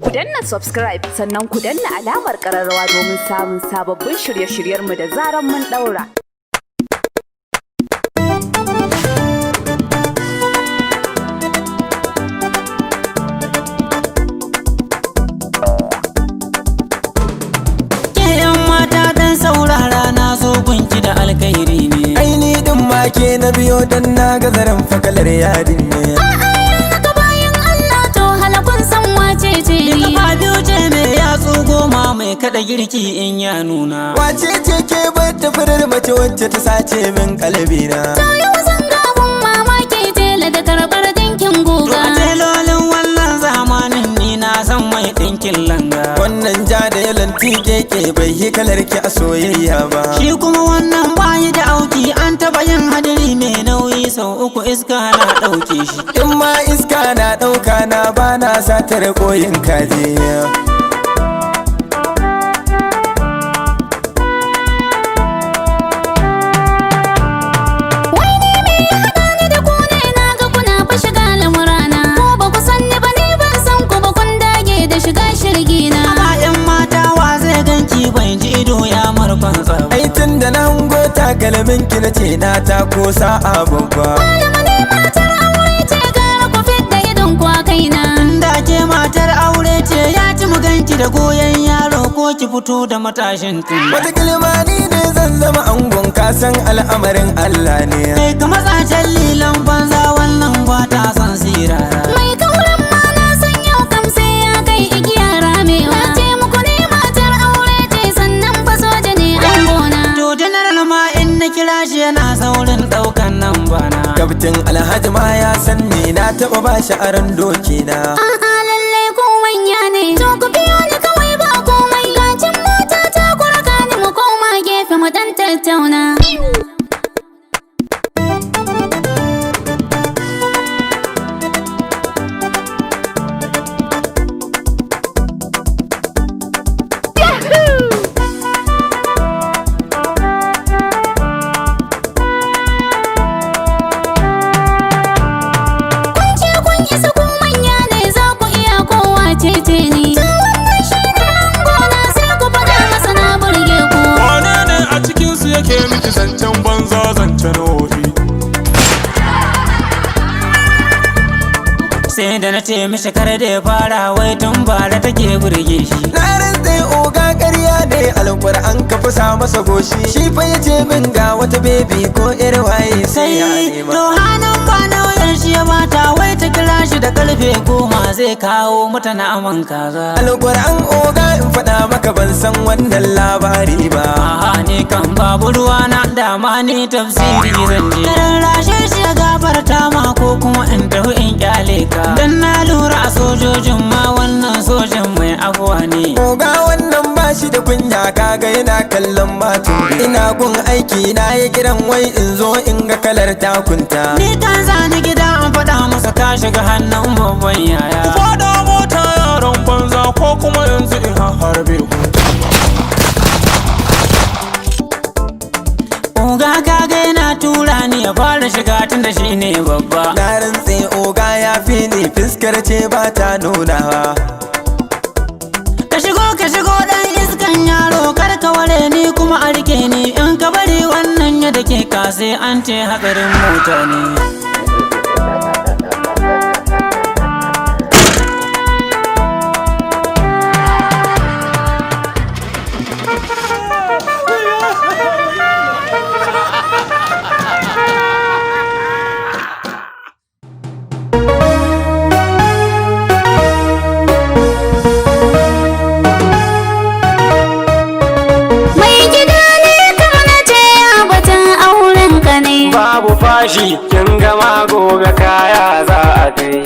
Ku danna subscribe, sannan ku danna alamar ƙararrawa domin samun sababbin shirye-shiryenmu da zaran mun ɗaura. Ke yan mata, dan saurara, na zo gunki da alkhairi ne. Ai ni din ma ke na biyo, dan na ga zaren fakalar yadin ne. Haka bayan Allah, to halakun san wace ce Ni ni. kafa biyu ce mai yatsu 10, mai kada girki in ya nuna. Wace ce ke bata farar mace wacce ta sace min kalbina? To yau zan ga abun mamaki, tela da karɓar dinkin To guga. a telolin wannan zamanin, ni na san mai ɗinkin langa. Wannan ja da yalan keke bai yi kalar ki a soyayya ba. Shi kuma wannan bayi da auki, an taɓa yin hadiri mai nauyi sau 3, iska na ɗauke shi. In ma iska na ɗauka na, ba na satar koyin kaji. Wai ni me ya haɗa ni da ku ne? Na ga kuna fa shiga lamurana. Ko ba ku san ni ba, ni ban san ku ba, kun dage da shiga shirgina. Amma yan mata, wa zai ganki bai ji ido ya marfan tsaba. Ai tun da na hango takalmin ki, na ce na tako sa'a babba. Malama ne, matar aure ce, gara ku fidda idon ku a kaina. Da ke matar aure ce, ya ci mu ganki da goyon yaro ko ki fito da matashin tun. Wata kilma ni ne zan zama angon, kasan al'amarin Allah ne. Kai ka matsacen lilan banza, wannan ba ta son sirara. Mai kauran ma na san yau kam sai ya kai igiya ramewa. Na ce muku ne matar aure ce, sannan fa soja ne an gona. To general ma in na kira shi yana saurin ɗaukan nan bana. Kaftin Alhaji ma ya san ni, na taɓa ba shi aron doki na. A'a, lallai ku manya ne. To ku biyo ni kawai, ba komai. Gacin mota ta, ku raka ni mu koma gefe mu dan tattauna. Kun ce kun isa, ku manya ne, za ku iya kowa cece ni. To wannan shi ne angona, sai ku faɗa masa na burge ku. Wane ne a cikinsu yake miki zancen banza, zancen wofi? Sai da na ce mishi kar da ya fara, wai tun bara take burge shi. Na rantse oga ƙarya ne, alƙur'an ka fasa masa goshi. Shi fa ya ce min ga wata baby, ko ƴar waye sai ya Sai nema. to hannun ba nauyin shi ya bata, wai ta kira shi da karfe 10 zai kawo mata naman kaza. Alƙur'an oga, in faɗa maka, ban san wannan labari ba. A'a, ni kan babu ruwa na, dama ni tafsiri zan je. Karan rashe shi ya gafarta ma, ko kuma in tafi in kyale ka. Dan na lura a sojojin ma wannan sojan mai abuwa ne. Oga wannan ba shi da kunya, kaga yana kallon matu. Ina gun aiki na yi kiran wai in zo in ga kalar takunta. Ni kan zani gida an faɗa masa ka shiga hannun babban yaya. Ku faɗa mota yaran banza, ko kuma yanzu in harbe ku. Oga kaga yana tura ni, ya fara shiga tun da shi ne babba. Na rantse oga ya fi ni, fuskar ce ba ta nunawa. Ka shigo, ka shigo, dan iskan yaro, kar ka ware ni kuma a rike ni. In ka bari wannan ya dake ka, sai an ce hatsarin mota ne. Mai gida, ne kam na ce ya batun auren ka ne. Babu fashi, kin gama, gobe kaya za a kai.